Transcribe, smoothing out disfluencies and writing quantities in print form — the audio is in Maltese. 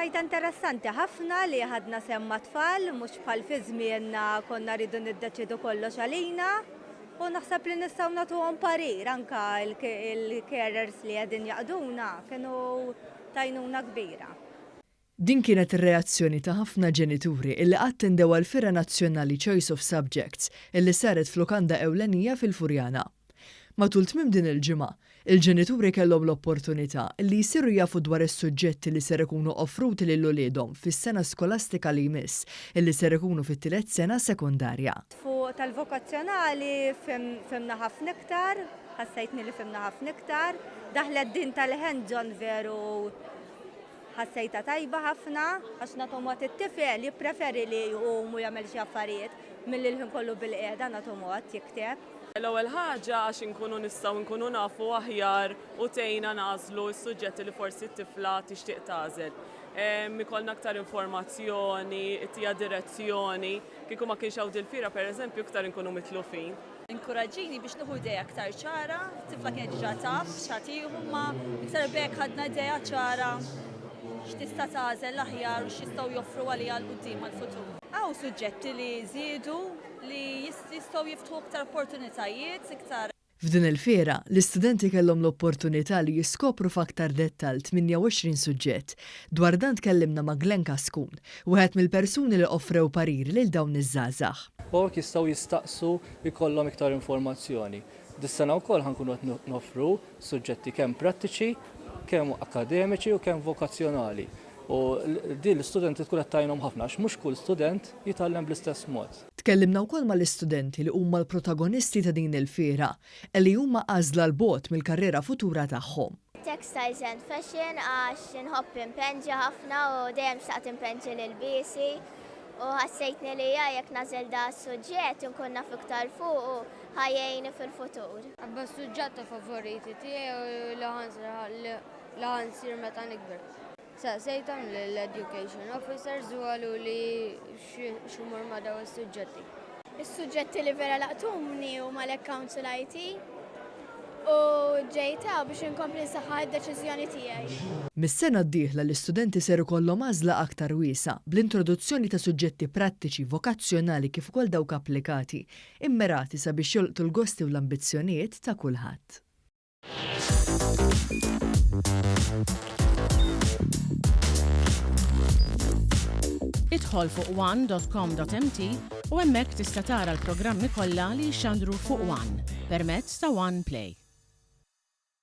Rajtha interessanti ħafna li ħadna sehem mat-tfal, mhux bħal fi żmienna konna rridu niddeċiedu kollox għalina u naħseb li nistgħu nagħtuhom parir anke l-carers li qegħdin jaqduna kienu t'għajnuna kbira. Din kienet ir-reazzjoni ta' ħafna ġenituri illi attendew għall-Fiera Nazzjonali Choice of Subjects illi saret f'lukanda ewlenija fil-Furjana. Matul tmiem din il-ġimgħa, il-ġenituri kellhom l-opportunità illi jsiru jafu dwar is-suġġetti li ser ikunu offruti lil uliedhom fis-sena skolastika li jmiss illi ser ikunu fit-tielet sena sekondarja. Fuq tal-vokazzjonali fhimna ħafna iktar, ħassejtni li fhimna ħafna iktar. Daħlet din tal-hands-on veru Ħassejtha tajba ħafna għax nagħtu mod it-tifel jippreferi li jqum u jagħmel xi affarijiet milli l-ħin kollu bilqiegħda nagħtu mod jikteb. L-ewwel ħaġa għax inkunu nistgħu nkunu nafu aħjar u tgħinna nagħżlu s-suġġetti li forsi t-tifla tixtieq tagħżel. Ikollna aktar informazzjoni, ittiha direzzjoni. Kieku ma kienx hawn dil-fiera pereżempju iktar inkunu mitlufin. Inkuraġġini biex nieħu idea aktar ċara, tifla kienet diġà taf x'ħa tieħu imma iktar b'hekk ħadna idea ċara x'tista' tagħżel l-aħjar u x'jistgħu joffru għaliha 'l quddiem għall-futur. Hawn suġġetti li żiedu li jistgħu jiftħu iktar opportunitajiet, iktar. F'din il-fiera, l-istudenti kellhom l-opportunità li jiskopru f'aktar dettall 28 suġġett. Dwar dan tkellimna ma' Glenn Cascun, wieħed mill-persuni li offrew pariri lil dawn iż-żgħażagħ. U hawnhekk jistgħu jistaqsu jkollhom iktar informazzjoni. Dis-sena wkoll ħa nkunu qed noffru suġġetti kemm prattiċi, kemm akkademiċi u kemm vokazzjonali. U din l-istudenti tkun qed tgħinhom ħafna għax mhux kull student jitgħallem bl-istess mod. Tkellimna wkoll mal-istudenti li huma l-protagonisti ta' din il-fiera, li huma għażla 'l bogħod mill-karriera futura tagħhom. Textiles and Fashion għax inħobb inpenġi ħafna u dejjem xtaqt inpenġi l-ilbiesi u ħassejtni li jekk nagħżel da s-suġġett inkun naf iktar fuqu ħa jgħinni fil-futur. Għabba s-suġġett favoriti tiegħi u li ħa nsir meta nikber. Saqsejthom lill-education officers u qaluli x'imur ma' dawn is-suġġetti. Is-suġġetti li vera laqtuni huma l-accounts u l-IT u ġejt hawn biex inkompli nsaħħaħ id-deċiżjoni tiegħi. Mis-sena d-dieħla l-istudenti ser ikollhom għażla aktar wiesgħa, bl-introduzzjoni ta' suġġetti prattiċi, vokazzjonali kif ukoll dawk applikati, immirati sabiex jolqtu l-gosti u l-ambizzjonijiet ta' kulħadd. Idħol fuq one.com.mt u hemmhekk tista' tara l-programmi kollha li jixxandru fuq One permezz ta' One Play.